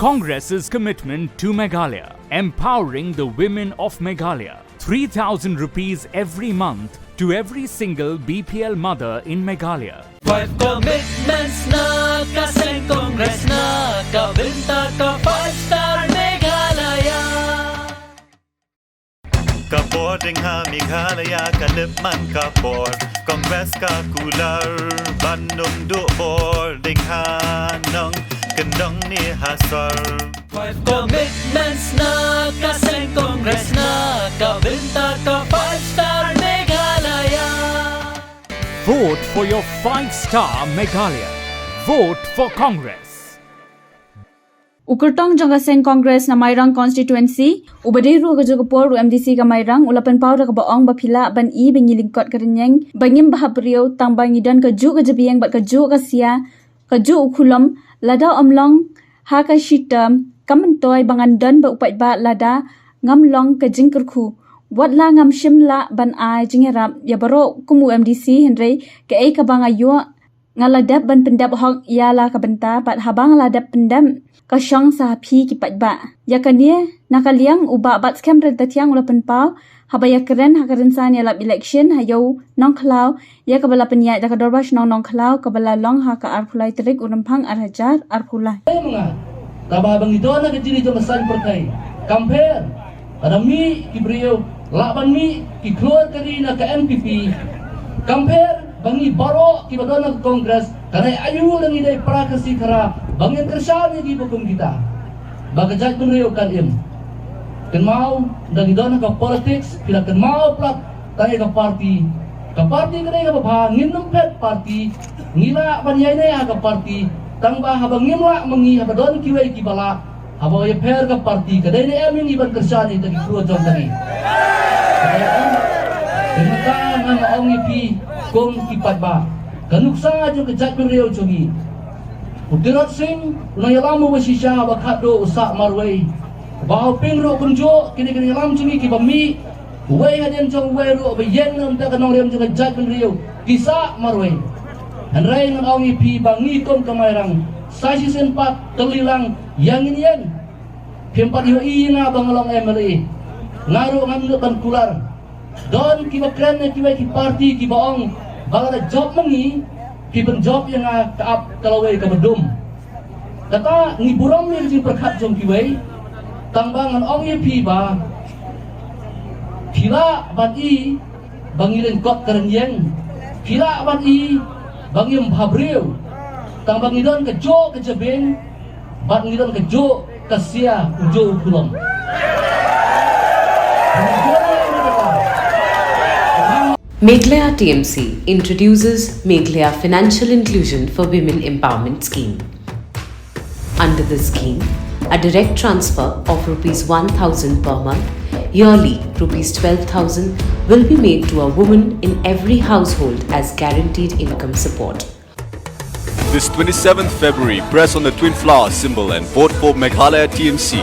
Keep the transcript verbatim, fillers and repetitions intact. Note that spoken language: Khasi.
Congress's commitment to Meghalaya, empowering the women of Meghalaya. Three thousand rupees every month to every single B P L mother in Meghalaya. Five commitments na ka seng Congress na ka bynta ka five star Meghalaya. Ka bor ding ha Meghalaya ka lip man ka bor. Congress ka kular ban ym duh bor ding ha nongkyndong ne ha sor. Five commitments na ka seng Congress na ka bynta ka five star Meghalaya. Vote for your five star Meghalaya. Vote for Congress. U kyrtong jong ka seng Congress na Mairang constituency, uba dei ruh ka juh ka por u M D C ka Mairang, u la pynpaw da kaba ong ba phi lah ban i ba ngi lyngkot ka rynïeng ba ngim bha briew, tang ba ngi don ka juh ka jabieng bad ka juh ka sia, ka juh u khulom, lada ym long ha ka shi term, kam myntoi ba ngan don bad u paidbah lada ngam long ka jingkyrkhu. Wat la ngam shym lah ban ai jingïarap ïa baroh kum u M D C, hynrei kaei kaba nga ïoh, nga la dep ban pyndep hok ïa la ka bynta, bad haba nga la dep pyndep, ka shong sa ha phi ki paidbah. Ïa kane, na ka liang u Bah Batskhem Ryntathiang u la pynpaw, haba ïakren ha ka rynsan ïalap election ha Ïew Nongkhlaw, ïa kaba la pynïaid da ka Dorbar Shnong Nongkhlaw, kaba la long ha ka arphew lai tarik u Rymphang ar hajar arphew lai. Em nga, taba ba ngi don ha ka jingri jong ka saiñ pyrthei. Compare, ka da mih ki briew, lah ban mih ki khlur ka ri na ka N P P. Compare, ba ngi baroh kiba don ha ka Congress, ka dei aïu la ngi dei para Khasi Khara, ba ngin kyrshan ïa ki ba kum kita. Ba ka jaitbynriew kan im. Kynmaw, da ngi don ha ka politics, phi la kynmaw palat tang ïa ka party. Ka party ka dei kaba bha, ngin ym phet party, ngi lah ban ïaineh ha ka party, tang ba haba ngim lah ma ngi, haba don kiwei kiba lah, haba ïapher ka party, ka dei ne em ïa ngi ban kyrshan ïa kita ki khlur jong ka ri. Ka dei em. Te mynta nga ong ïa phi kum ki paidbah. Ka nuksa jong ka jaitbynriew jong ngi. U Tirot Sing, u nongïalam uba shisha, uba khatduh, u Sah Marwei. Bah Hoping ruh kumjuh, kine ki nongïalam jong ngi kiba mih, uwei hadien jong uwei ruh, ba ïeng na ka bynta ka nongrim jong ka jaitbynriew, ki Sah Marwei. Hynrei ngan ong ïa phi ba ngi kum ka Mairang, sa shisien pat, tylli lang, ïa ngin ïeng. Phim pat ïohi ïa nga ba nga long M L A. Nga ruh ngam nud ban kular. Don kiba kren na kiwei ki party kiba ong ba lada jop ma ngi, phi pynjop ïa nga ka ap ka lawei kaba dum. Kata ngi burom ïa ka jingpyrkhat jong kiwei. Tang ba ngan ong ïa phi ba phi lah ban i ba ngi lyngkot ka rynïeng. Phi lah ban i ba ngim bha briew. Tang ba ngi don ka juh ka jabieng bad ngi don ka juh ka sia, u juh u khulom. Meghalaya T M C introduces Meghalaya Financial Inclusion for Women Empowerment Scheme. Under this scheme, a direct transfer of rupees one thousand per month, yearly rupees twelve thousand, will be made to a woman in every household as guaranteed income support. This twenty-seventh February, press on the twin flower symbol and vote for Meghalaya T M C.